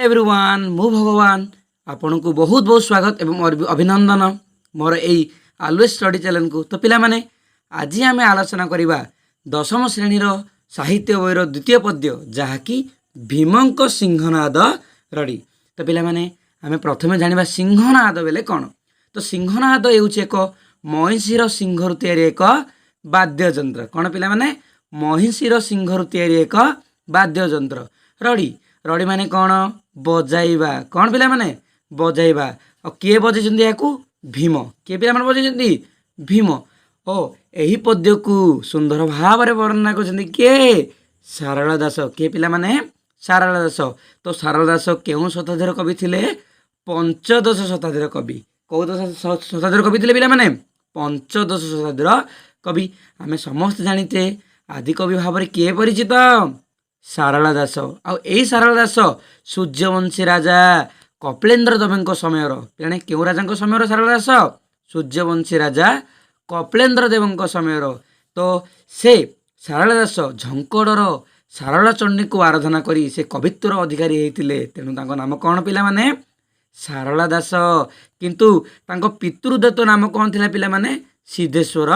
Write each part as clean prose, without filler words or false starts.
Everyone, ମୁଁ ଭଗବାନ ଆପଣଙ୍କୁ ବହୁତ ବହୁତ ସ୍ୱାଗତ ଏବଂ ଅଭିନନ୍ଦନ ମୋର ଏଇ ଆଲୱେଜ୍ ଷ୍ଟଡି ଚ୍ୟାନେଲକୁ। ତ ପିଲାମାନେ, ଆଜି ଆମେ ଆଲୋଚନା କରିବା ଦଶମ ଶ୍ରେଣୀର ସାହିତ୍ୟ ବହିର ଦ୍ୱିତୀୟ ପଦ୍ୟ, ଯାହାକି ଭୀମଙ୍କ ସିଂହନାଦ ରଡ଼ି। ତ ପିଲାମାନେ, ଆମେ ପ୍ରଥମେ ଜାଣିବା ସିଂହନାଦ ବେଲେ କ'ଣ। ତ ସିଂହନାଦ ହେଉଛି ଏକ ମଇଁଷିର ଶିଙ୍ଘରୁ ତିଆରି ଏକ ବାଦ୍ୟଯନ୍ତ୍ର। କ'ଣ ପିଲାମାନେ? ମଇଁଷିର ଶିଙ୍ଘରୁ ତିଆରି ଏକ ବାଦ୍ୟଯନ୍ତ୍ର। ରଡ଼ି, ରଡ଼ି ମାନେ କ'ଣ? ବଜାଇବା। କ'ଣ ପିଲାମାନେ? ବଜାଇବା। ଆଉ କିଏ ବଜେଇଛନ୍ତି ଏହାକୁ? ଭୀମ। କିଏ ପିଲାମାନେ ବଜେଇଛନ୍ତି? ଭୀମ। ଓ ଏହି ପଦ୍ୟକୁ ସୁନ୍ଦର ଭାବରେ ବର୍ଣ୍ଣନା କରିଛନ୍ତି କିଏ? ସାରଳା ଦାସ। କିଏ ପିଲାମାନେ? ସାରଳା ଦାସ। ତ ସାରଳା ଦାସ କେଉଁ ଶତାବ୍ଦୀର କବି ଥିଲେ? ପଞ୍ଚଦଶ ଶତାବ୍ଦୀର କବି। କେଉଁ ଶତାବ୍ଦୀର କବି ଥିଲେ ପିଲାମାନେ? ପଞ୍ଚଦଶ ଶତାବ୍ଦୀର କବି। ଆମେ ସମସ୍ତେ ଜାଣିଛେ, ଆଦିକବି ଭାବରେ କିଏ ପରିଚିତ? ସାରଳା ଦାସ। ଆଉ ଏଇ ସାରଳା ଦାସ ସୂର୍ଯ୍ୟବଂଶୀ ରାଜା କପିଳେନ୍ଦ୍ର ଦେବଙ୍କ ସମୟର। ପିଲାମାନେ, କେଉଁ ରାଜାଙ୍କ ସମୟର ସାରଳା ଦାସ? ସୂର୍ଯ୍ୟବଂଶୀ ରାଜା କପିଳେନ୍ଦ୍ର ଦେବଙ୍କ ସମୟର। ତ ସେ ସାରଳା ଦାସ ଝଙ୍କଡ଼ର ସାରଳା ଚଣ୍ଡୀଙ୍କୁ ଆରାଧନା କରି ସେ କବିତ୍ୱର ଅଧିକାରୀ ହେଇଥିଲେ। ତେଣୁ ତାଙ୍କ ନାମ କ'ଣ ପିଲାମାନେ? ସାରଳା ଦାସ। କିନ୍ତୁ ତାଙ୍କ ପିତୃଦତ୍ତ ନାମ କ'ଣ ଥିଲା ପିଲାମାନେ? ସିଦ୍ଧେଶ୍ୱର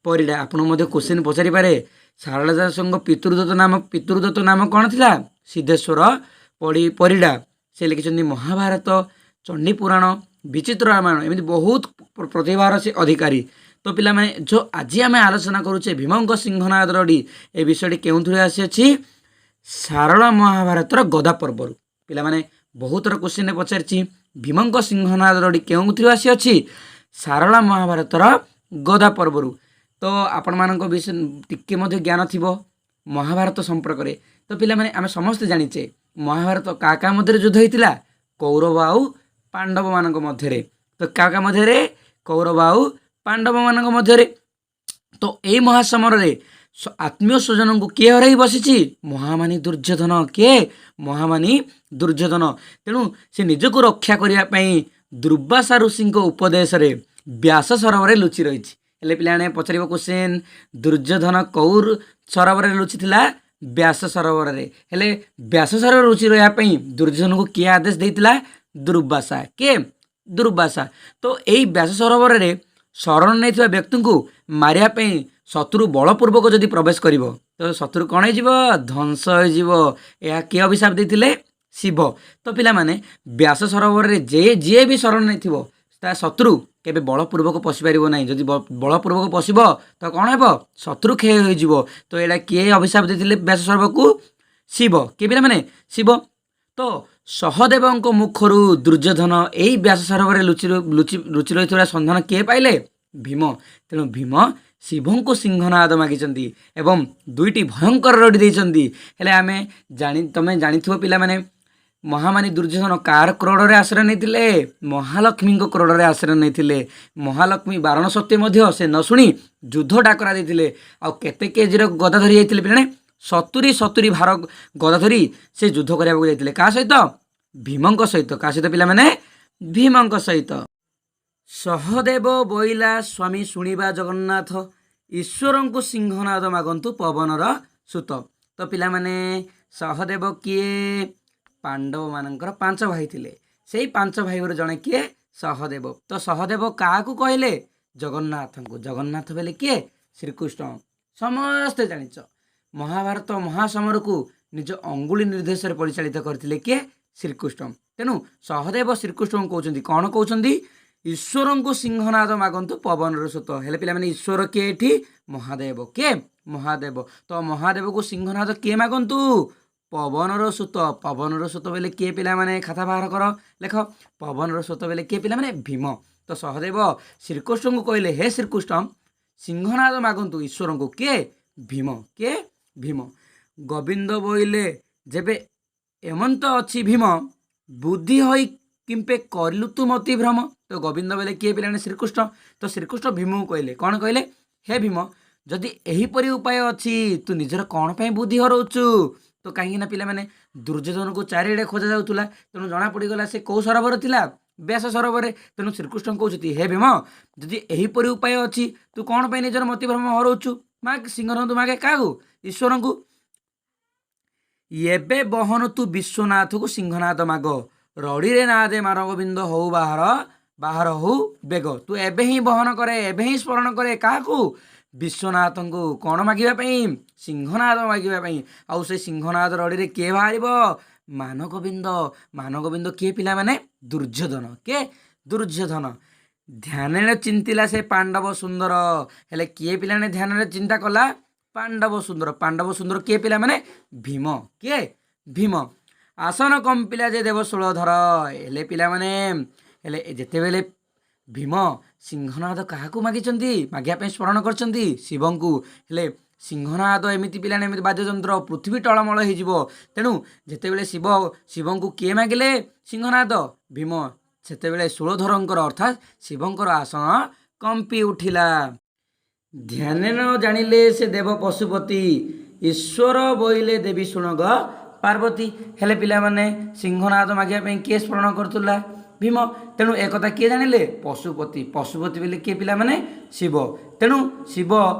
ପରିଡ଼ା। ଆପଣଙ୍କୁ ମଧ୍ୟ କୋଶ୍ଚିନ୍ ପଚାରିପାରେ, ସାରଳା ଦାସଙ୍କ ପିତୃଦତ୍ତ ନାମ କ'ଣ ଥିଲା? ସିଦ୍ଧେଶ୍ୱର ପରିଡ଼ା। ସେ ଲେଖିଛନ୍ତି ମହାଭାରତ, ଚଣ୍ଡୀ ପୁରାଣ, ବିଚିତ୍ର ରାମାୟଣ, ଏମିତି ବହୁତ ପ୍ରତିଭାର ସେ ଅଧିକାରୀ। ତ ପିଲାମାନେ, ଯେଉଁ ଆଜି ଆମେ ଆଲୋଚନା କରୁଛେ ଭୀମଙ୍କ ସିଂହନାଦ ରଡ଼ି, ଏ ବିଷୟଟି କେଉଁଥିରୁ ଆସିଅଛି? ସାରଳା ମହାଭାରତର ଗଦା ପର୍ବରୁ। ପିଲାମାନେ, ବହୁତର କୋଶ୍ଚିନ୍ରେ ପଚାରିଛି, ଭୀମଙ୍କ ସିଂହନାଦ ରଡ଼ି କେଉଁଥିରୁ ଆସିଅଛି? ସାରଳା ମହାଭାରତର ଗଦା ପର୍ବରୁ। ତ ଆପଣମାନଙ୍କ ବିଷୟ ଟିକେ ମଧ୍ୟ ଜ୍ଞାନ ଥିବ ମହାଭାରତ ସମ୍ପର୍କରେ। ତ ପିଲାମାନେ, ଆମେ ସମସ୍ତେ ଜାଣିଛେ ମହାଭାରତ କାହା କାହା ମଧ୍ୟରେ ଯୁଦ୍ଧ ହେଇଥିଲା? କୌରବ ଆଉ ପାଣ୍ଡବମାନଙ୍କ ମଧ୍ୟରେ। ତ କାହା କାହା ମଧ୍ୟରେ? କୌରବ ଆଉ ପାଣ୍ଡବମାନଙ୍କ ମଧ୍ୟରେ। ତ ଏଇ ମହାସମରରେ ଆତ୍ମୀୟ ସ୍ୱଜନଙ୍କୁ କିଏ ହରାଇ ବସିଛି? ମହାମାନୀ ଦୁର୍ଯ୍ୟୋଧନ। କିଏ? ମହାମାନୀ ଦୁର୍ଯ୍ୟୋଧନ। ତେଣୁ ସେ ନିଜକୁ ରକ୍ଷା କରିବା ପାଇଁ ଦୁର୍ବାସା ଋଷିଙ୍କ ଉପଦେଶରେ ବ୍ୟାସ ସରୋବରରେ ଲୁଚି ରହିଛି। ହେଲେ ପିଲାମାନେ, ପଚାରିବ କ୍ୱେଶ୍ଚନ୍, ଦୁର୍ଯ୍ୟୋଧନ କୋଉ ସରୋବରରେ ଲୁଚିଥିଲା? ବ୍ୟାସ ସରୋବରରେ। ହେଲେ ବ୍ୟାସ ସରୋବରରେ ଲୁଚି ରହିବା ପାଇଁ ଦୁର୍ଯ୍ୟୋଧନକୁ କିଏ ଆଦେଶ ଦେଇଥିଲା? ଦୁର୍ବାସା। କିଏ? ଦୁର୍ବାସା। ତ ଏଇ ବ୍ୟାସ ସରୋବରରେ ଶରଣ ନେଇଥିବା ବ୍ୟକ୍ତିଙ୍କୁ ମାରିବା ପାଇଁ ଶତ୍ରୁ ବଳପୂର୍ବକ ଯଦି ପ୍ରବେଶ କରିବ, ତ ଶତ୍ରୁ କ'ଣ ହେଇଯିବ? ଧ୍ୱଂସ ହେଇଯିବ। ଏହା କିଏ ଅଭିଶାପ ଦେଇଥିଲେ? ଶିବ। ତ ପିଲାମାନେ, ବ୍ୟାସ ସରୋବରରେ ଯିଏ ବି ଶରଣ ନେଇଥିବ, ତା ଶତ୍ରୁ କେବେ ବଳପୂର୍ବକ ପଶିପାରିବ ନାହିଁ। ଯଦି ବଳପୂର୍ବକ ପଶିବ ତ କ'ଣ ହେବ? ଶତ୍ରୁ କ୍ଷୟ ହୋଇଯିବ। ତ ଏଇଟା କିଏ ଅଭିଶାପ ଦେଇଥିଲେ ବ୍ୟାସ ସରୋବରକୁ? ଶିବ। କିଏ ପିଲାମାନେ? ଶିବ। ତ ସହଦେବଙ୍କ ମୁଖରୁ ଦୁର୍ଯ୍ୟୋଧନ ଏଇ ବ୍ୟାସ ସରୋବରରେ ଲୁଚି ଲୁଚି ଲୁଚି ରହିଥିବା ସନ୍ଧାନ କିଏ ପାଇଲେ? ଭୀମ। ତେଣୁ ଭୀମ ଶିବଙ୍କୁ ସିଂହନାଦ ମାଗିଛନ୍ତି ଏବଂ ଦୁଇଟି ଭୟଙ୍କର ରଡ଼ି ଦେଇଛନ୍ତି। ହେଲେ ଆମେ ଜାଣି ତମେ ଜାଣିଥିବ ପିଲାମାନେ, ମହାମାନୀ ଦୁର୍ଯ୍ୟୋଧନ କାହାର କ୍ରୋଡ଼ରେ ଆଶ୍ରୟ ନେଇଥିଲେ? ମହାଲକ୍ଷ୍ମୀଙ୍କ କ୍ରୋଡ଼ରେ ଆଶ୍ରୟ ନେଇଥିଲେ। ମହାଲକ୍ଷ୍ମୀ ବାରଣ ସତ୍ତ୍ୱେ ମଧ୍ୟ ସେ ନ ଶୁଣି ଯୁଦ୍ଧ ଡାକରା ଦେଇଥିଲେ। ଆଉ କେତେ କେଜିର ଗଦା ଧରି ଯାଇଥିଲେ ପିଲାମାନେ? 70 70 ଭାର ଗଦା ଧରି ସେ ଯୁଦ୍ଧ କରିବାକୁ ଯାଇଥିଲେ। କାହା ସହିତ? ଭୀମଙ୍କ ସହିତ। କାହା ସହିତ ପିଲାମାନେ? ଭୀମଙ୍କ ସହିତ। ସହଦେବ ବୋଇଲା ସ୍ୱାମୀ ଶୁଣିବା ଜଗନ୍ନାଥ, ଈଶ୍ୱରଙ୍କୁ ସିଂହନାଦ ମାଗନ୍ତୁ ପବନର ସୁତ। ତ ପିଲାମାନେ, ସହଦେବ କିଏ? ପାଣ୍ଡବମାନଙ୍କର ପାଞ୍ଚ ଭାଇ ଥିଲେ। ସେଇ ପାଞ୍ଚ ଭାଇରୁ ଜଣେ କିଏ? ସହଦେବ। ତ ସହଦେବ କାହାକୁ କହିଲେ? ଜଗନ୍ନାଥଙ୍କୁ। ଜଗନ୍ନାଥ ବେଲେ କିଏ? ଶ୍ରୀକୃଷ୍ଣ। ସମସ୍ତେ ଜାଣିଛ, ମହାଭାରତ ମହାସମରକୁ ନିଜ ଅଙ୍ଗୁଳି ନିର୍ଦ୍ଦେଶରେ ପରିଚାଳିତ କରିଥିଲେ କିଏ? ଶ୍ରୀକୃଷ୍ଣ। ତେଣୁ ସହଦେବ ଶ୍ରୀକୃଷ୍ଣଙ୍କୁ କହୁଛନ୍ତି, କ'ଣ କହୁଛନ୍ତି? ଈଶ୍ୱରଙ୍କୁ ସିଂହନାଦ ମାଗନ୍ତୁ ପବନର ସୁତ। ହେଲେ ପିଲାମାନେ, ଈଶ୍ୱର କିଏ ଏଠି? ମହାଦେବ। କିଏ? ମହାଦେବ। ତ ମହାଦେବକୁ ସିଂହନାଦ କିଏ ମାଗନ୍ତୁ? ପବନର ସୁତ। ପବନର ସୁତ ବେଲେ କିଏ ପିଲାମାନେ? ଖାତା ବାହାର କର, ଲେଖ। ପବନର ସୁତ ବେଲେ କିଏ ପିଲାମାନେ? ଭୀମ। ତ ସହଦେବ ଶ୍ରୀକୃଷ୍ଣଙ୍କୁ କହିଲେ, ହେ ଶ୍ରୀକୃଷ୍ଣ, ସିଂହନାଦ ମାଗନ୍ତୁ ଈଶ୍ୱରଙ୍କୁ। କିଏ? ଭୀମ। କିଏ? ଭୀମ। ଗୋବିନ୍ଦ ବୋଇଲେ ଯେବେ ଏମନ୍ତ ଅଛି ଭୀମ, ବୁଦ୍ଧି ହୋଇ କିମ୍ପେ କରିଲୁ ତୁ ମତି ଭ୍ରମ। ତ ଗୋବିନ୍ଦ ବୋଇଲେ କିଏ ପିଲାମାନେ? ଶ୍ରୀକୃଷ୍ଣ। ତ ଶ୍ରୀକୃଷ୍ଣ ଭୀମକୁ କହିଲେ, କ'ଣ କହିଲେ? ହେ ଭୀମ, ଯଦି ଏହିପରି ଉପାୟ ଅଛି, ତୁ ନିଜର କ'ଣ ପାଇଁ ବୁଦ୍ଧି ହରଉଛୁ? ତ କାହିଁକି ନା ପିଲାମାନେ, ଦୁର୍ଯ୍ୟୋଧନକୁ ଚାରିଆଡ଼େ ଖୋଜା ଯାଉଥିଲା। ତେଣୁ ଜଣା ପଡ଼ିଗଲା ସେ କେଉଁ ସରୋବର ଥିଲା? ବ୍ୟାସ ସରୋବରରେ। ତେଣୁ ଶ୍ରୀକୃଷ୍ଣ କହୁଛନ୍ତି, ହେ ଭୀମ, ଯଦି ଏହିପରି ଉପାୟ ଅଛି, ତୁ କ'ଣ ପାଇଁ ନିଜର ମତିଭ୍ରମ ହରଉଛୁ? ମାଗ ସିଂହନାଦ, ମାଗେ କାହାକୁ? ଈଶ୍ୱରଙ୍କୁ। ଏବେ ବହନ ତୁ ବିଶ୍ୱନାଥକୁ ସିଂହନାଦ ମାଗ, ରଡ଼ିରେ ନାଦେ ମାନଗୋବିନ୍ଦ ହଉ ବାହାର, ବାହାର ହଉ ବେଗ। ତୁ ଏବେ ହିଁ ବହନ କରେ, ଏବେ ହିଁ ସ୍ମରଣ କରେ କାହାକୁ? ବିଶ୍ୱନାଥଙ୍କୁ। କ'ଣ ମାଗିବା ପାଇଁ? ସିଂହନାଦ ମାଗିବା ପାଇଁ। ଆଉ ସେ ସିଂହନାଦ ରଡ଼ିରେ କିଏ ବାହାରିବ? ମାନଗୋବିନ୍ଦ। ମାନଗୋବିନ୍ଦ କିଏ ପିଲାମାନେ? ଦୁର୍ଯ୍ୟୋଧନ। କିଏ? ଦୁର୍ଯ୍ୟୋଧନ। ଧ୍ୟାନରେ ଚିନ୍ତିଲା ସେ ପାଣ୍ଡବ ସୁନ୍ଦର। ହେଲେ କିଏ ପିଲାମାନେ ଧ୍ୟାନରେ ଚିନ୍ତା କଲା? ପାଣ୍ଡବ ସୁନ୍ଦର। ପାଣ୍ଡବ ସୁନ୍ଦର କିଏ ପିଲାମାନେ? ଭୀମ। କିଏ? ଭୀମ। ଆସନ କମ୍ପିଲା ଯେ ଦେବ ଷୋଳଧର। ହେଲେ ପିଲାମାନେ, ହେଲେ ଯେତେବେଳେ ଭୀମ ସିଂହନାଦ କାହାକୁ ମାଗିଛନ୍ତି, ମାଗିବା ପାଇଁ ସ୍ମରଣ କରିଛନ୍ତି? ଶିବଙ୍କୁ। ହେଲେ ସିଂହନାଦ ଏମିତି ପିଲାମାନେ, ଏମିତି ବାଦ୍ୟଯନ୍ତ୍ର, ପୃଥିବୀ ଟଳମଳ ହେଇଯିବ। ତେଣୁ ଯେତେବେଳେ ଶିବଙ୍କୁ କିଏ ମାଗିଲେ ସିଂହନାଦ? ଭୀମ। ସେତେବେଳେ ଷୋଳଧରଙ୍କର ଅର୍ଥାତ୍ ଶିବଙ୍କର ଆସନ କମ୍ପି ଉଠିଲା। ଧ୍ୟାନେ ନ ଜାଣିଲେ ସେ ଦେବ ପଶୁପତି, ଈଶ୍ୱର ବୋଇଲେ ଦେବୀ ଶୁଣଗ ପାର୍ବତୀ। ହେଲେ ପିଲାମାନେ, ସିଂହନାଦ ମାଗିବା ପାଇଁ କିଏ ସ୍ମରଣ କରୁଥିଲା? ଭୀମ। ତେଣୁ ଏକଥା କିଏ ଜାଣିଲେ? ପଶୁପତି। ପଶୁପତି ବୋଇଲେ କିଏ ପିଲାମାନେ? ଶିବ। ତେଣୁ ଶିବ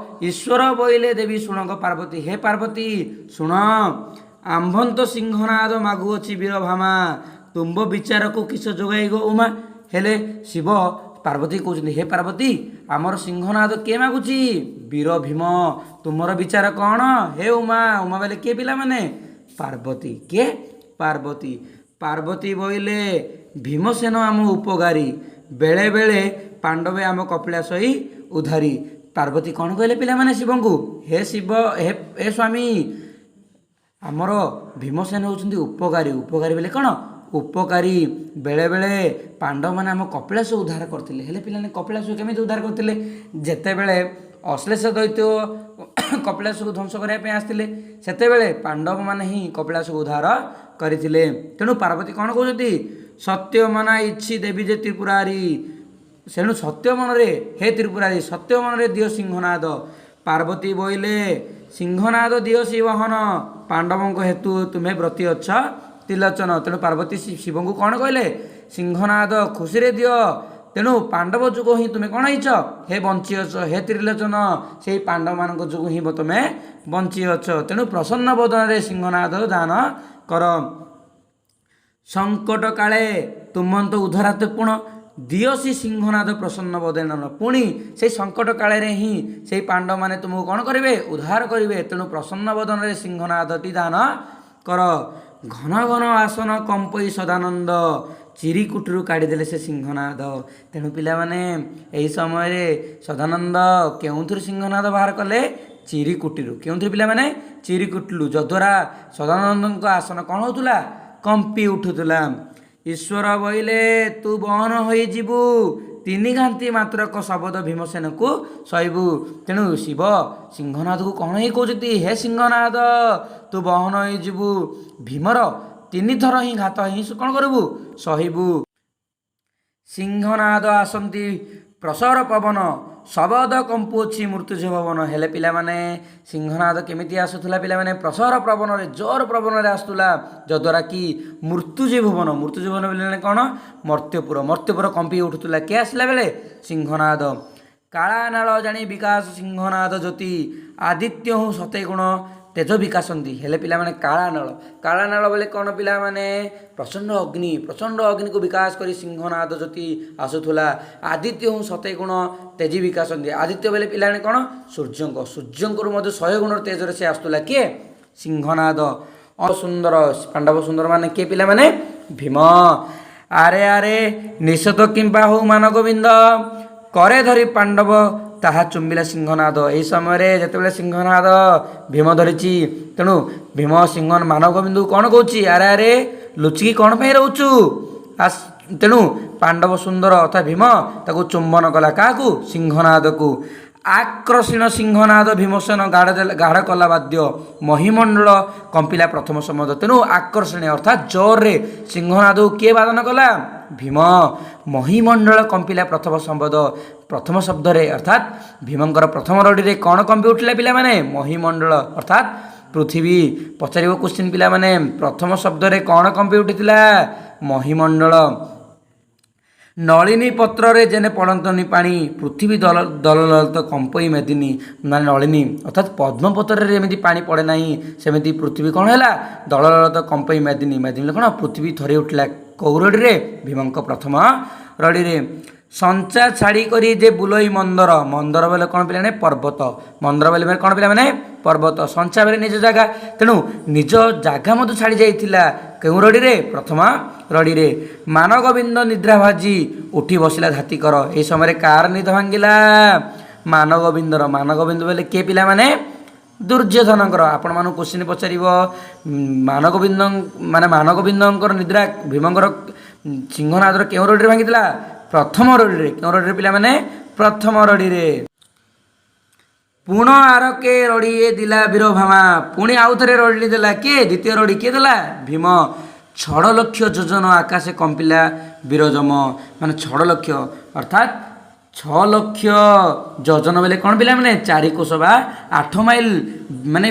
ଈଶ୍ୱର ବୋଇଲେ ଦେବୀ ଶୁଣଗ ପାର୍ବତୀ, ହେ ପାର୍ବତୀ ଶୁଣ, ଆମ୍ଭନ୍ତ ସିଂହନାଦ ମାଗୁଅଛି ବୀର ଭାମା, ତୁମ୍ଭ ବିଚାରକୁ କିସ ଯୋଗାଇ ଗୋ ଉମା। ହେଲେ ଶିବ ପାର୍ବତୀ କହୁଛନ୍ତି, ହେ ପାର୍ବତୀ, ଆମର ସିଂହନାଦ କିଏ ମାଗୁଛି? ବୀର ଭୀମ। ତୁମର ବିଚାର କ'ଣ ହେ ଉମା? ଉମା ବୋଇଲେ କିଏ ପିଲାମାନେ? ପାର୍ବତୀ। କିଏ? ପାର୍ବତୀ। ପାର୍ବତୀ ବୋଇଲେ ଭୀମସେନ ଆମ ଉପକାରୀ, ବେଳେ ବେଳେ ପାଣ୍ଡବେ ଆମ କପିଳାସ ହିଁ ଉଦ୍ଧାରୀ। ପାର୍ବତୀ କ'ଣ କହିଲେ ପିଲାମାନେ ଶିବଙ୍କୁ? ହେ ଶିବ, ହେ ହେ ସ୍ୱାମୀ, ଆମର ଭୀମସେନ ହେଉଛନ୍ତି ଉପକାରୀ। ଉପକାରୀ ବୋଲେ କ'ଣ? ଉପକାରୀ। ବେଳେବେଳେ ପାଣ୍ଡବମାନେ ଆମ କପିଳାସ ଉଦ୍ଧାର କରିଥିଲେ। ହେଲେ ପିଲାମାନେ, କପିଳାସକୁ କେମିତି ଉଦ୍ଧାର କରିଥିଲେ? ଯେତେବେଳେ ଅଶ୍ଳେଷ ଦୈତ୍ୟ କପିଳାସକୁ ଧ୍ୱଂସ କରିବା ପାଇଁ ଆସିଥିଲେ, ସେତେବେଳେ ପାଣ୍ଡବମାନେ ହିଁ କପିଳାସକୁ ଉଦ୍ଧାର କରିଥିଲେ। ତେଣୁ ପାର୍ବତୀ କ'ଣ କହୁଛନ୍ତି? ସତ୍ୟ ମନା ଇଚ୍ଛି ଦେବୀ ଯେ ତ୍ରିପୁରାରୀ। ତେଣୁ ସତ୍ୟ ମନରେ, ହେ ତ୍ରିପୁରାରୀ, ସତ୍ୟ ମନରେ ଦିଅ ସିଂହନାଦ। ପାର୍ବତୀ ବୋଇଲେ ସିଂହନାଦ ଦିଅ ଶିବହନ, ପାଣ୍ଡବଙ୍କ ହେତୁ ତୁମେ ବ୍ରତୀ ଅଛ ତ୍ରିଲୋଚନ। ତେଣୁ ପାର୍ବତୀ ଶିବଙ୍କୁ କ'ଣ କହିଲେ? ସିଂହନାଦ ଖୁସିରେ ଦିଅ। ତେଣୁ ପାଣ୍ଡବ ଯୁଗ ହିଁ ତୁମେ କ'ଣ ହେଇଛ? ହେ ବଞ୍ଚିଅଛ, ହେ ତ୍ରିଲୋଚନ, ସେଇ ପାଣ୍ଡବମାନଙ୍କ ଯୋଗୁଁ ହିଁ ତୁମେ ବଞ୍ଚିଅଛ। ତେଣୁ ପ୍ରସନ୍ନ ବଦନରେ ସିଂହନାଦ ଦାନ କର। ସଙ୍କଟ କାଳେ ତୁମନ୍ତ ଉଦ୍ଧାରାତେ ପୁଣ ଦିଅସି ସିଂହନାଦ ପ୍ରସନ୍ନ ବଦନ। ପୁଣି ସେଇ ସଙ୍କଟ କାଳରେ ହିଁ ସେଇ ପାଣ୍ଡବମାନେ ତୁମକୁ କ'ଣ କରିବେ? ଉଦ୍ଧାର କରିବେ। ତେଣୁ ପ୍ରସନ୍ନ ବଦନରେ ସିଂହନାଦଟି ଦାନ କର। ଘନ ଘନ ଆସନ କମ୍ପଇ ସଦାନନ୍ଦ, ଚିରିକୁଟିରୁ କାଢ଼ିଦେଲେ ସେ ସିଂହନାଦ। ତେଣୁ ପିଲାମାନେ, ଏହି ସମୟରେ ସଦାନନ୍ଦ କେଉଁଥିରୁ ସିଂହନାଦ ବାହାର କଲେ? ଚିରିକୁଟିରୁ। କେଉଁଥିରୁ ପିଲାମାନେ? ଚିରିକୁଟିରୁ। ଯଦ୍ୱାରା ସଦାନନ୍ଦଙ୍କ ଆସନ କ'ଣ ହେଉଥିଲା? କମ୍ପି ଉଠୁଥିଲା। ଈଶ୍ୱର ବୋଇଲେ ତୁ ବହନ ହୋଇଯିବୁ, ତିନି ଘାନ୍ତି ମାତ୍ରକ ଶବଦ ଭୀମସେନକୁ ସହିବୁ। ତେଣୁ ଶିବ ସିଂହନାଦକୁ କ'ଣ ହେଇ କହୁଛନ୍ତି? ହେ ସିଂହନାଦ, ତୁ ବହନ ହୋଇଯିବୁ, ଭୀମର ତିନିଥର ହିଁ ଘାତ ହିଁ କ'ଣ କରିବୁ? ସହିବୁ। ସିଂହନାଦ ଆସନ୍ତି ପ୍ରସର ପବନ, ଶବଦ କମ୍ପୁଅଛି ମୃତ୍ୟୁଜୟ ଭବନ। ହେଲେ ପିଲାମାନେ, ସିଂହନାଦ କେମିତି ଆସୁଥିଲା ପିଲାମାନେ? ପ୍ରସର ପବନରେ, ଜୋର ପବନରେ ଆସୁଥିଲା, ଯଦ୍ୱାରା କି ମୃତ୍ୟୁଜୟ ଭୁବନ, ମୃତ୍ୟୁଜୟ ଭୁବନ ପିଲାମାନେ କ'ଣ? ମର୍ତ୍ତ୍ୟପୁର। ମର୍ତ୍ତ୍ୟପୁର କମ୍ପି ଉଠୁଥିଲା କିଏ ଆସିଲା ବେଳେ? ସିଂହନାଦ। କାଳାନାଳ ଜାଣି ବିକାଶ ସିଂହନାଦ ଜ୍ୟୋତି, ଆଦିତ୍ୟ ହୁଁ ସତେ ଗୁଣ ତେଜ ବିକାଶନ୍ତି। ହେଲେ ପିଲାମାନେ, କାଳାନଳ, କାଳାନଳ ବୋଲେ କ'ଣ ପିଲାମାନେ? ପ୍ରଚଣ୍ଡ ଅଗ୍ନି। ପ୍ରଚଣ୍ଡ ଅଗ୍ନିକୁ ବିକାଶ କରି ସିଂହନାଦ ଜ୍ୟୋତି ଆସୁଥିଲା। ଆଦିତ୍ୟ ହୁଁ ସତେ ଗୁଣ ତେଜି ବିକାଶନ୍ତି। ଆଦିତ୍ୟ ବୋଲେ ପିଲାମାନେ କ'ଣ? ସୂର୍ଯ୍ୟଙ୍କ, ସୂର୍ଯ୍ୟଙ୍କରୁ ମଧ୍ୟ 100 ଗୁଣର ତେଜରେ ସେ ଆସୁଥିଲା। କିଏ? ସିଂହନାଦ। ସୁନ୍ଦର ପାଣ୍ଡବ ସୁନ୍ଦର ମାନେ କିଏ ପିଲାମାନେ? ଭୀମ। ଆରେ ଆରେ ନିଷଦ କିମ୍ବା ହଉ ମାନଗୋବିନ୍ଦ, କରେ ଧରି ପାଣ୍ଡବ ତାହା ଚୁମ୍ବିଲା ସିଂହନାଦ। ଏହି ସମୟରେ ଯେତେବେଳେ ସିଂହନାଦ ଭୀମ ଧରିଛି, ତେଣୁ ଭୀମ ସିଂହ ମାନଗୋବିନ୍ଦକୁ କ'ଣ କହୁଛି? ଆରେ ଆରେ, ଲୁଚିକି କ'ଣ ପାଇଁ ରହୁଛୁ? ଆସ। ତେଣୁ ପାଣ୍ଡବ ସୁନ୍ଦର ଅର୍ଥାତ୍ ଭୀମ ତାକୁ ଚୁମ୍ବନ କଲା। କାହାକୁ? ସିଂହନାଦକୁ। ଆକର୍ଷଣ ସିଂହନାଦ ଭୀମସେନ ଗାଢ଼ ଦେଲା, ଗାଢ଼ କଲା ବାଦ୍ୟ, ମହିମଣ୍ଡଳ କମ୍ପିଲା ପ୍ରଥମ ଶବଦ। ତେଣୁ ଆକର୍ଷଣୀୟ ଅର୍ଥାତ୍ ଜୋରରେ ସିଂହନାଦକୁ କିଏ ବାଦନ କଲା? ଭୀମ। ମହିମଣ୍ଡଳ କମ୍ପିଲା ପ୍ରଥମ ଶବଦ। ପ୍ରଥମ ଶବ୍ଦରେ ଅର୍ଥାତ୍ ଭୀମଙ୍କର ପ୍ରଥମ ରଡ଼ିରେ କ'ଣ କମ୍ପି ଉଠିଲା ପିଲାମାନେ? ମହିମଣ୍ଡଳ ଅର୍ଥାତ୍ ପୃଥିବୀ। ପଚାରିବ କ୍ୱେଶ୍ଚିନ୍ ପିଲାମାନେ, ପ୍ରଥମ ଶବ୍ଦରେ କ'ଣ କମ୍ପି ଉଠିଥିଲା? ମହିମଣ୍ଡଳ। ନଳିନୀ ପତ୍ରରେ ଯେନେ ପଡ଼ନ୍ତନି ପାଣି, ପୃଥିବୀ ଦଲ ଦଲଲତ କମ୍ପଇ ମେଦିନୀ। ମାନେ ନଳିନୀ ଅର୍ଥାତ୍ ପଦ୍ମପତ୍ରରେ ଯେମିତି ପାଣି ପଡ଼େ ନାହିଁ, ସେମିତି ପୃଥିବୀ କ'ଣ ହେଲା? ଦଳଲଳିତ କମ୍ପଇ ମେଦିନୀ। ମେଦିନୀ କ'ଣ? ପୃଥିବୀ ଥରି ଉଠିଲା। କେଉଁ ରଡ଼ିରେ? ଭୀମଙ୍କ ପ୍ରଥମ ରଡ଼ିରେ। ସଞ୍ଚା ଛାଡ଼ି କରି ଯେ ବୁଲଇ ମନ୍ଦର। ମନ୍ଦର ବୋଲେ କ'ଣ ପିଲାମାନେ? ପର୍ବତ। ମନ୍ଦର ବୋଲେ କ'ଣ ପିଲାମାନେ? ପର୍ବତ। ସଞ୍ଚା ବୋଲେ ନିଜ ଜାଗା। ତେଣୁ ନିଜ ଜାଗା ମଧ୍ୟ ଛାଡ଼ି ଯାଇଥିଲା। କେଉଁ ରଡ଼ିରେ? ପ୍ରଥମ ରଡ଼ିରେ। ମାନଗୋବିନ୍ଦ ନିଦ୍ରା ଭାଜି ଉଠି ବସିଲା ଧାତିକର। ଏହି ସମୟରେ କାର ନିଦ ଭାଙ୍ଗିଲା? ମାନଗୋବିନ୍ଦର। ମାନଗୋବିନ୍ଦ ବୋଲେ କିଏ ପିଲାମାନେ? ଦୁର୍ଯ୍ୟୋଧନଙ୍କର। ଆପଣମାନଙ୍କୁ କୋଶ୍ଚିନ୍ ପଚାରିବ, ମାନଗୋବିନ୍ଦ ମାନେ ମାନଗୋବିନ୍ଦଙ୍କର ନିଦ୍ରା ଭୀମଙ୍କର ସିଂହନାଦର କେଉଁ ରଡ଼ିରେ ଭାଙ୍ଗିଥିଲା? ପ୍ରଥମ ରଡ଼ିରେ। କେଉଁ ରଡ଼ିରେ ପିଲାମାନେ? ପ୍ରଥମ ରଡ଼ିରେ। ପୁଣ ଆରକେ ରଡ଼ିଏ ଦିଲା ବୀର ଭାମା। ପୁଣି ଆଉ ଥରେ ରଡ଼ି ଦେଲା କିଏ? ଦ୍ୱିତୀୟ ରଡ଼ି କିଏ ଦେଲା? ଭୀମ। 6 ଲକ୍ଷ ଯୋଜନ ଆକାଶେ କମ୍ପିଲା ବୀରଯମ। ମାନେ 6 ଲକ୍ଷ ଅର୍ଥାତ୍ 6 ଲକ୍ଷ ଯୋଜନ ବୋଲେ କ'ଣ ପିଲାମାନେ? 4 କୋଶ ବା 8 ମାଇଲ। ମାନେ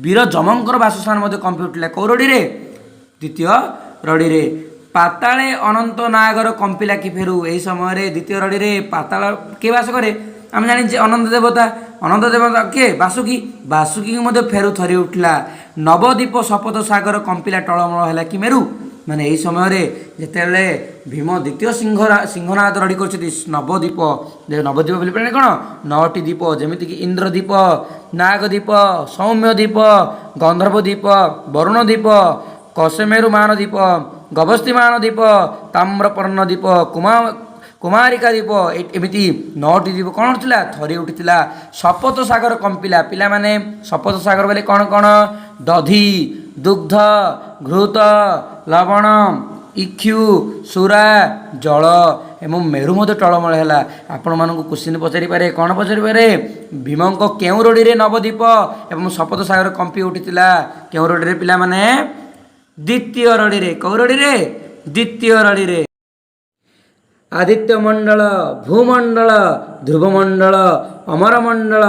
ବୀର ଯମଙ୍କର ବାସସ୍ଥାନ ମଧ୍ୟ କମ୍ପି ଉଠିଲା। କେଉଁ ରଡ଼ିରେ? ଦ୍ୱିତୀୟ ରଡ଼ିରେ। ପାତାଳେ ଅନନ୍ତ ନାଗର କମ୍ପିଲା କି ଫେରୁ। ଏହି ସମୟରେ ଦ୍ୱିତୀୟ ରଡ଼ିରେ ପାତାଳ କିଏ ବାସ କରେ? ଆମେ ଜାଣିଛେ ଅନନ୍ତ ଦେବତା। ଅନନ୍ତ ଦେବତା କିଏ? ବାସୁକି। ବାସୁକିଙ୍କୁ ମଧ୍ୟ ଫେରୁ ଥରି ଉଠିଲା। ନବଦ୍ୱୀପ ସପତ ସାଗର କମ୍ପିଲା ଟଳମଳ ହେଲା କି ମେରୁ। ମାନେ ଏହି ସମୟରେ ଯେତେବେଳେ ଭୀମ ଦ୍ୱିତୀୟ ସିଂହନାଦ ରଡ଼ି କରୁଛନ୍ତି, ନବଦ୍ୱୀପ, ନବଦ୍ୱୀପ ବୋଲି ମାନେ କ'ଣ? ନଅଟି ଦ୍ୱୀପ, ଯେମିତିକି ଇନ୍ଦ୍ରଦ୍ୱୀପ, ନାଗଦ୍ୱୀପ, ସୌମ୍ୟ ଦ୍ୱୀପ, ଗନ୍ଧର୍ବ ଦ୍ୱୀପ, ବରୁଣ ଦ୍ୱୀପ, କଶମେରୁ ମାନଦ୍ୱୀପ, ଗବସ୍ତି ମାନଦ୍ୱୀପ, ତାମ୍ରପର୍ଣ୍ଣ ଦ୍ୱୀପ, କୁମାରିକା ଦ୍ୱୀପ, ଏମିତି ନଅଟି ଦ୍ୱୀପ କ'ଣ ଉଠିଥିଲା? ଥରି ଉଠିଥିଲା। ସପତ ସାଗର କମ୍ପିଲା। ପିଲାମାନେ, ସପତ ସାଗର ବୋଲେ କ'ଣ କ'ଣ? ଦଧି, ଦୁଗ୍ଧ, ଘୃତ, ଲବଣ, ଇକ୍ଷୁ, ସୁରା, ଜଳ ଏବଂ ମେରୁ ମଧ୍ୟ ଟଳମଳ ହେଲା। ଆପଣମାନଙ୍କୁ କୋଶ୍ଚିନ୍ ପଚାରିପାରେ। କ'ଣ ପଚାରିପାରେ? ଭୀମଙ୍କ କେଉଁ ରଡ଼ିରେ ନବଦ୍ୱୀପ ଏବଂ ସପତ ସାଗର କମ୍ପି ଉଠିଥିଲା? କେଉଁ ରଡ଼ିରେ ପିଲାମାନେ? ଦ୍ୱିତୀୟ ରଡ଼ିରେ। କେଉଁ ରଡ଼ିରେ? ଦ୍ୱିତୀୟ ରଡ଼ିରେ। ଆଦିତ୍ୟ ମଣ୍ଡଳ, ଭୂମଣ୍ଡଳ, ଧ୍ରୁବମଣ୍ଡଳ, ଅମରମଣ୍ଡଳ,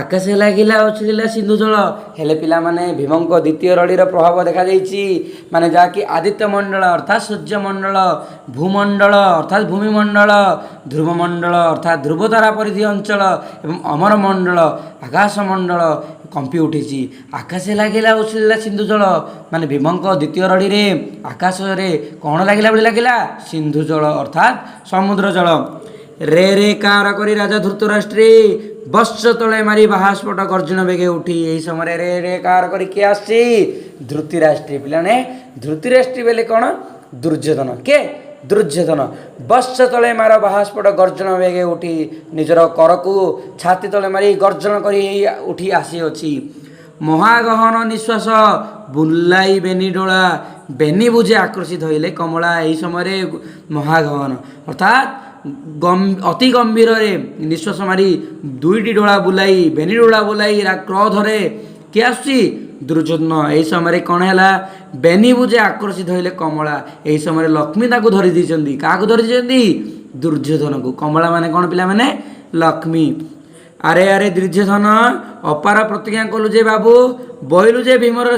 ଆକାଶେ ଲାଗିଲା ଉଛୁଳିଲା ସିନ୍ଧୁ ଜଳ। ହେଲେ ପିଲାମାନେ, ଭୀମଙ୍କ ଦ୍ୱିତୀୟ ରଡ଼ିର ପ୍ରଭାବ ଦେଖାଯାଇଛି। ମାନେ ଯାହାକି ଆଦିତ୍ୟ ମଣ୍ଡଳ ଅର୍ଥାତ୍ ସୂର୍ଯ୍ୟମଣ୍ଡଳ, ଭୂମଣ୍ଡଳ ଅର୍ଥାତ୍ ଭୂମିମଣ୍ଡଳ, ଧ୍ରୁବମଣ୍ଡଳ ଅର୍ଥାତ୍ ଧ୍ରୁବତାରା ପରିଧି ଅଞ୍ଚଳ ଏବଂ ଅମରମଣ୍ଡଳ ଆକାଶମଣ୍ଡଳ କମ୍ପି ଉଠିଛି। ଆକାଶେ ଲାଗିଲା ଉଛୁଳିଲା ସିନ୍ଧୁ ଜଳ ମାନେ ଭୀମଙ୍କ ଦ୍ୱିତୀୟ ରଡ଼ିରେ ଆକାଶରେ କ'ଣ ଲାଗିଲା ଭଳି ଲାଗିଲା? ସିନ୍ଧୁ ଜଳ ଅର୍ଥାତ୍ ସମୁଦ୍ର ଜଳ। ରେ ରେ କାର କରି ରାଜା ଧୃତରାଷ୍ଟ୍ରୀ ବତ୍ସ ତଳେ ମାରି ବାହାସ୍ଫୋଟ ଗର୍ଜନ ବେଗେ ଉଠି। ଏହି ସମୟରେ ରେ ରେ କାର କରି କିଏ ଆସିଛି? ଧୃତିରାଷ୍ଟ୍ରୀ। ପିଲାମାନେ, ଧୃତିରାଷ୍ଟ୍ରୀ ବେଲେ କ'ଣ? ଦୁର୍ଯ୍ୟୋଧନ। କିଏ? ଦୁର୍ଯ୍ୟୋଧନ। ବତ୍ସ ତଳେ ମାର ବାହାସ୍ଫୋଟ ଗର୍ଜନ ବେଗେ ଉଠି, ନିଜର କରକୁ ଛାତି ତଳେ ମାରି ଗର୍ଜନ କରି ଉଠି ଆସିଅଛି। ମହାଗହନ ନିଶ୍ୱାସ ବୁଲାଇ ବେନି ଡୋଳା, ବେନି ବୁଝେ ଆକର୍ଷି ଧଇଲେ କମଳା। ଏହି ସମୟରେ ମହାଗହନ ଅର୍ଥାତ୍ ଅତି ଗମ୍ଭୀରରେ ନିଶ୍ୱାସ ମାରି ଦୁଇଟି ଡୋଳା ବୁଲାଇ, ବେନି ଡୋଳା ବୁଲାଇ କ୍ରୋଧରେ କିଏ ଆସୁଛି? ଦୁର୍ଯ୍ୟୋଧନ। ଏହି ସମୟରେ କ'ଣ ହେଲା? ବେନି ବୁଝେ ଆକର୍ଷି ଧଇଲେ କମଳା। ଏହି ସମୟରେ ଲକ୍ଷ୍ମୀ ତାକୁ ଧରି ଦେଇଛନ୍ତି। କାହାକୁ ଧରି ଦେଇଛନ୍ତି? ଦୁର୍ଯ୍ୟୋଧନକୁ। କମଳା ମାନେ କ'ଣ ପିଲାମାନେ? ଲକ୍ଷ୍ମୀ। ଆରେ ଆରେ ଦୁର୍ଯ୍ୟୋଧନ, ଅପାର ପ୍ରତିଜ୍ଞା କଲୁ ଯେ ବାବୁ, ବଇଲୁ ଯେ ଭୀମର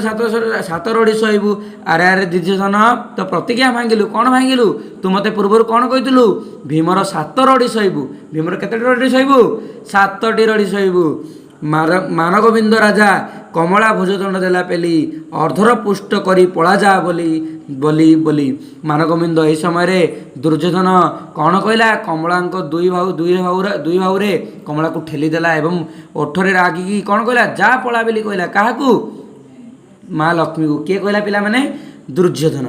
ସାତ ରଡ଼ି ସହିବୁ। ଆରେ ଆରେ ଦୁର୍ଯ୍ୟୋଧନ, ତ ପ୍ରତିଜ୍ଞା ଭାଙ୍ଗିଲୁ। କ'ଣ ଭାଙ୍ଗିଲୁ? ତୁ ମୋତେ ପୂର୍ବରୁ କ'ଣ କହିଥିଲୁ? ଭୀମର ସାତ ରଡ଼ି ସହିବୁ। ଭୀମର କେତେଟି ରଡ଼ି ସହିବୁ? ସାତଟି ରଡ଼ି ସହିବୁ। ମାନଗୋବିନ୍ଦ ରାଜା କମଳା ଭୁଜଦଣ୍ଡ ଦେଲା ପେଲି, ଅର୍ଦ୍ଧର ପୁଷ୍ଟ କରି ପଳା ଯା ବୋଲି ବୋଲି ବୋଲି। ମାନଗୋବିନ୍ଦ, ଏହି ସମୟରେ ଦୁର୍ଯ୍ୟୋଧନ କ'ଣ କହିଲା? କମଳାଙ୍କ ଦୁଇ ବାହୁରେ କମଳାକୁ ଠେଲିଦେଲା ଏବଂ ଓଠରେ ରାଗିକି କ'ଣ କହିଲା? ଯା ପଳା ବୋଲି କହିଲା। କାହାକୁ? ମା ଲକ୍ଷ୍ମୀକୁ। କିଏ କହିଲା ପିଲାମାନେ? ଦୁର୍ଯ୍ୟୋଧନ।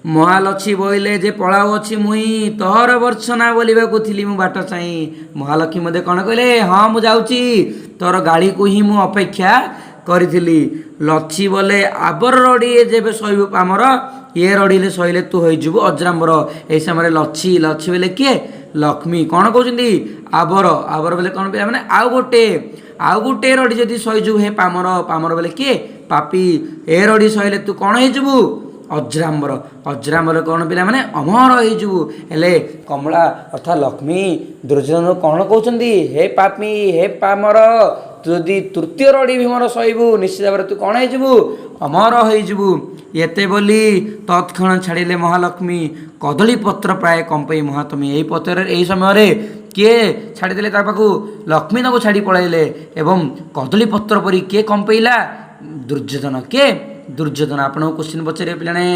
ମହାଲକ୍ଷ୍ମୀ ବୋଇଲେ ଯେ ପଳାଉ ଅଛି ମୁହିଁ, ତୋହର ଭର୍ତ୍ସନା ବୋଲିବାକୁ ଥିଲି ମୁଁ ବାଟ ଚାହିଁ। ମହାଲକ୍ଷ୍ମୀ ମଧ୍ୟ କ'ଣ କହିଲେ? ହଁ, ମୁଁ ଯାଉଛି, ତୋର ଗାଳିକୁ ହିଁ ମୁଁ ଅପେକ୍ଷା କରିଥିଲି। ଲଛି ବୋଲେ ଆବର ରଡ଼ିଏ ଯେବେ ଶୋଇବୁ ପାମର, ଇଏ ରଡ଼ିଲେ ଶୋଇଲେ ତୁ ହୋଇଯିବୁ ଅଜ୍ରାମ୍ବର। ଏହି ସମୟରେ ଲଛି, ଲଛି ବୋଲେ କିଏ? ଲକ୍ଷ୍ମୀ। କ'ଣ କହୁଛନ୍ତି? ଆବର, ଆବର ବୋଲେ କ'ଣ ପିଲାମାନେ? ଆଉ ଗୋଟେ ରଡ଼ି ଯଦି ସହିଯିବୁ ହେ ପାମର। ପାମର ବୋଲେ କିଏ? ପାପି। ଏ ରଡ଼ି ସହିଲେ ତୁ କ'ଣ ହେଇଯିବୁ? ଅଜ୍ରାମ୍ବର। ଅଜ୍ରାମ୍ବର କ'ଣ ପିଲାମାନେ? ଅମର ହେଇଯିବୁ। ହେଲେ କମଳା ଅର୍ଥାତ୍ ଲକ୍ଷ୍ମୀ ଦୁର୍ଯ୍ୟୋଧନ କ'ଣ କହୁଛନ୍ତି? ହେ ପାପି, ହେ ପାମର, ତୁ ଯଦି ତୃତୀୟ ରଡ଼ି ଭୀମର ସହିବୁ, ନିଶ୍ଚିତ ଭାବରେ ତୁ କ'ଣ ହେଇଯିବୁ? ଅମର ହେଇଯିବୁ। ଏତେ ବୋଲି ତତ୍କ୍ଷଣ ଛାଡ଼ିଲେ ମହାଲକ୍ଷ୍ମୀ କଦଳୀ ପତ୍ର ପ୍ରାୟ କମ୍ପେଇ ମହାତମୀ। ଏହି ପତ୍ରରେ ଏହି ସମୟରେ କିଏ ଛାଡ଼ିଦେଲେ ତା ପାଖକୁ? ଲକ୍ଷ୍ମୀ ତାକୁ ଛାଡ଼ି ପଳାଇଲେ ଏବଂ କଦଳୀ ପତ୍ର ପରି କିଏ କମ୍ପେଇଲା? ଦୁର୍ଯ୍ୟୋଧନ। କିଏ? ଦୁର୍ଯ୍ୟୋଧନ। ଆପଣଙ୍କୁ କୋଶ୍ଚିନ୍ ପଚାରିବେ ପିଲାମାନେ,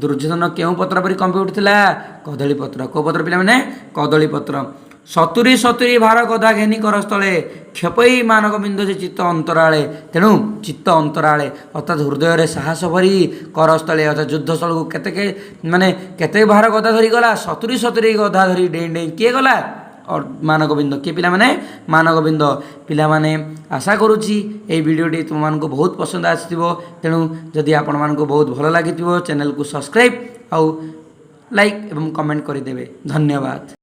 ଦୁର୍ଯ୍ୟୋଧନ କେଉଁ ପତ୍ର ପରି କମ୍ପି ଉଠିଥିଲା? କଦଳୀ ପତ୍ର। କେଉଁ ପତ୍ର ପିଲାମାନେ? କଦଳୀ ପତ୍ର। 70 70 ଭାର ଗଦା ଘେନି କରସ୍ଥଳେ କ୍ଷପଇ ମାନଗୋବିନ୍ଦ ଯେ ଚିତ୍ତ ଅନ୍ତରାଳେ। ତେଣୁ ଚିତ୍ତ ଅନ୍ତରାଳେ ଅର୍ଥାତ୍ ହୃଦୟରେ ସାହସ ଭରି କରସ୍ଥଳେ ଅର୍ଥାତ୍ ଯୁଦ୍ଧସ୍ଥଳକୁ କେତେ ମାନେ କେତେ ଭାର ଗଦା ଧରି ଗଲା? 70 70 ଗଦା ଧରି ଡେଇଁ ଡେଇଁ କିଏ ଗଲା? ମାନଗୋବିନ୍ଦ। କିଏ ପିଲାମାନେ? ମାନଗୋବିନ୍ଦ। ପିଲାମାନେ, ଆଶା କରୁଛି ଏଇ ଭିଡ଼ିଓଟି ତୁମମାନଙ୍କୁ ବହୁତ ପସନ୍ଦ ଆସିଥିବ। ତେଣୁ ଯଦି ଆପଣମାନଙ୍କୁ ବହୁତ ଭଲ ଲାଗିଥିବ, ଚ୍ୟାନେଲକୁ ସବସ୍କ୍ରାଇବ୍ ଆଉ ଲାଇକ୍ ଏବଂ କମେଣ୍ଟ କରିଦେବେ। ଧନ୍ୟବାଦ।